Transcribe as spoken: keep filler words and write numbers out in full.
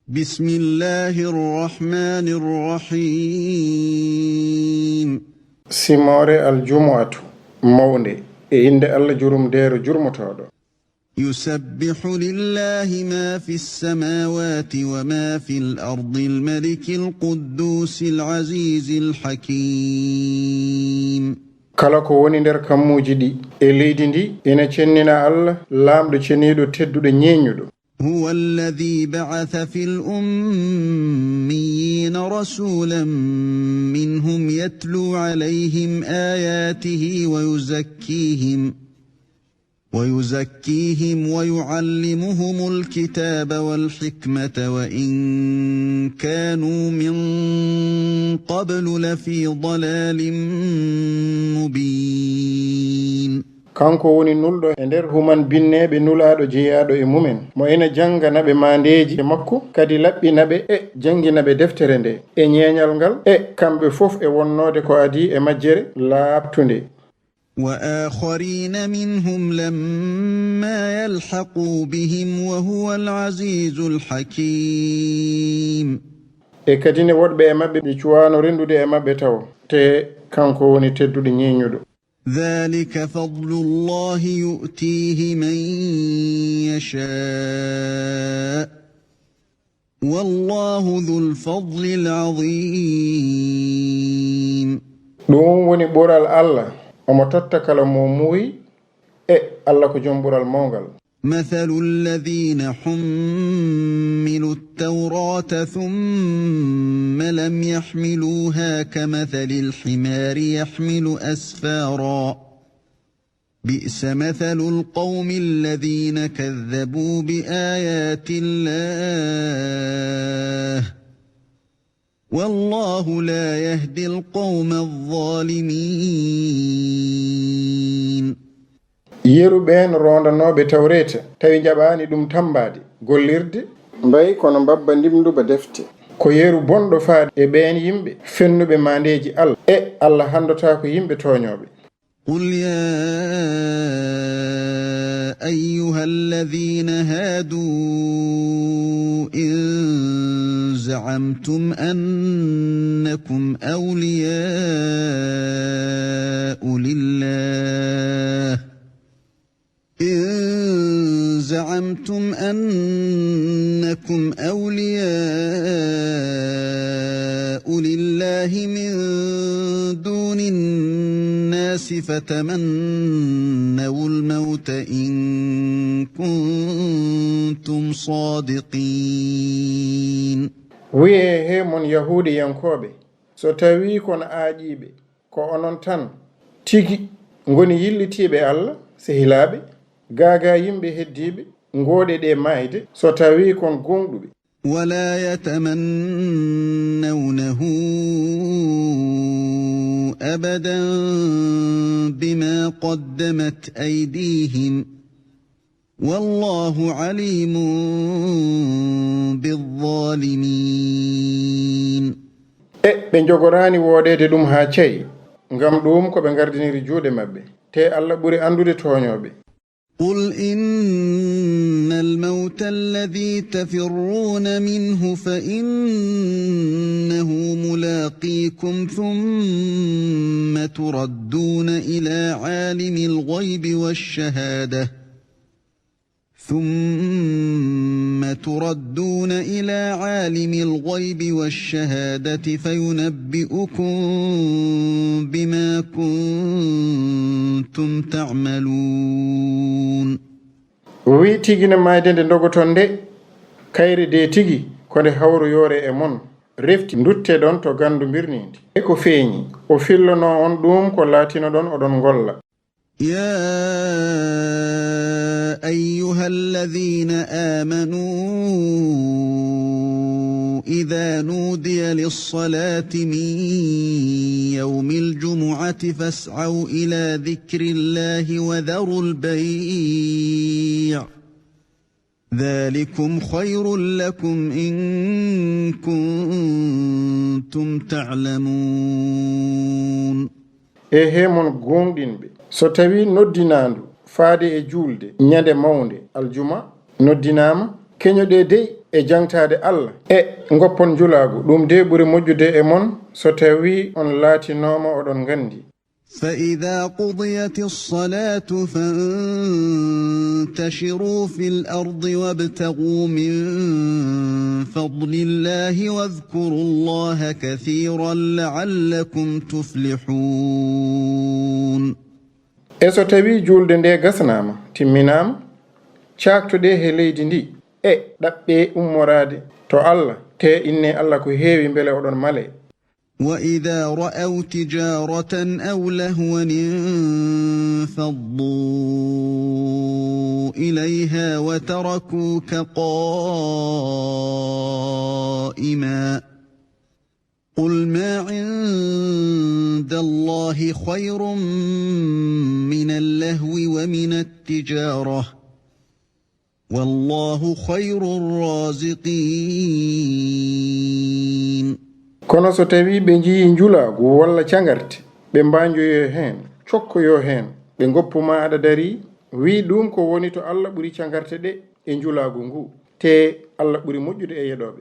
بسم الله الرحمن الرحيم. Simoore aljumu'atu mawnde, e innde Allah jurumdeero jurmotooɗo. يسبح لله ما في السماوات وما في الأرض الملك القدوس العزيز الحكيم. Kala ko woni nder kammuuji ɗi e leydi ndi ina cennina Allah, laamɗo ceniiɗo tedduɗo ñeeñuɗo. هو الذي بعث في الأميين رسولا منهم يتلو عليهم آياته ويزكيهم ويزكيهم ويعلمهم الكتاب والحكمة وإن كانوا من قبل لفي ضلال مبين. Kanko woni nulɗo e nder human binneeɓe nulaaɗo jeyaaɗo e mumen, mo ina janngana ɓe maandeeji e makko, kadi laɓɓina ɓe e janngina ɓe deftere nde e ñeeñal ngal, e kamɓe fof e wonnoode ko adii e majjere laaɓtunde. وآخرين منهم لما يلحقوا بهم وهو العزيز الحكيم. E kadi ne woɗɓe e maɓɓe ɓe cuwaano renndude e maɓɓe tawo, te kanko woni tedduɗo ñeeñuɗo. ذلك فضل الله يؤتيه من يشاء والله ذو الفضل العظيم. Ɗum woni ɓural Allah, omo totta kala mo muuyi, e Allah ko joom ɓural mawngal. مثل الذين حملوا التوراة ثم لم يحملوها كمثل الحمار يحمل أسفارا بئس مثل القوم الذين كذبوا بآيات الله والله لا يهدي القوم الظالمين. Yeru ɓeen roondanooɓe Tawreeta, tawi njaɓaani ɗum tammbaade, gollirde, mbayi kono mbabba ndimnduba defte. Ko yeru bonɗo faade e ɓeen yimɓe fennuɓe maandeeji Allah, e Allah hanndotaako yimɓe tooñooɓe. قل يا أيها الذين هادوا إن زعمتم أنكم أولياء لله إن زعمتم أنكم أولياء لله من دون الناس فتمنوا الموت إن كنتم صادقين. Wiyee he mon Yahuudiyankooɓe, so tawii kon aaƴiiɓe, ko onon tan tigi ngoni yillitiiɓe Allah, sehilaaɓe, gaagaa yimɓe heddiiɓe, ngooɗe ɗe maayde, so tawii kon gooŋɗuɓe. ولا يتمنونه أبدا بما قدمت أيديهم والله عليم بالظالمين. E ɓe njogoraani wooɗeede ɗum haa cay, ngam ɗum ko ɓe ngardiniri juuɗe maɓɓe, te Allah ɓuri anndude tooñooɓe. قل إن الموت الذي تفرون منه فإنه ملاقيكم ثم تردون إلى عالم الغيب والشهادة ثم تردون إلى عالم الغيب والشهادة فينبئكم بما كنتم تعملون. O wi'i, tigi ne maayde nde ndogoton nde, kayre de tigi ko nde hawroyoore e mon, refti ndutte ɗon to gandu mbirniindi. E ko feeñi, o fillono on ɗum ko laatinoɗon oɗon ngolla. يا أيها الذين آمنوا إذا نودي للصلاة من يوم الجمعة فاسعوا إلى ذكر الله وذروا البيع ذلكم خير لكم إن كنتم تعلمون. E he mon gooŋɗinɓe, so tawii noddinaandu faade e juulde ñande mawnde, aljuma, noddinaama, keñoɗee dey e jaŋtaade Allah, e ngoppon njulaagu, ɗum de ɓuri moƴƴude e mon, so tawii on laatinooma oɗon nganndi. فإذا قضيت الصلاة فانتشروا في الأرض وابتغوا من فضل الله واذكروا الله كثيرا لعلكم تفلحون. E so tawii juulde nde gasnaama, timminaama, caaktoɗee he leydi ndi, e ɗaɓɓee ummoraade to Allah, te innee Allah ko heewi mbele oɗon malee. وإذا رأوا تجارة أو لهوا انفضوا إليها وتركوك قائما. قل ما عند الله خير من اللهو ومن التجارة، والله خير الرازقين. Kono so tawii ɓe njiyii njulaagu walla cagarte, ɓe mbaanjoyoo heen, cokkoyoo heen, ɓe ngoppu ma aɗa darii, wii ɗum ko woni to Allah ɓuri cagarte ɗe e njulaagu ngu, te Allah ɓuri moƴƴude e yeɗooɓe.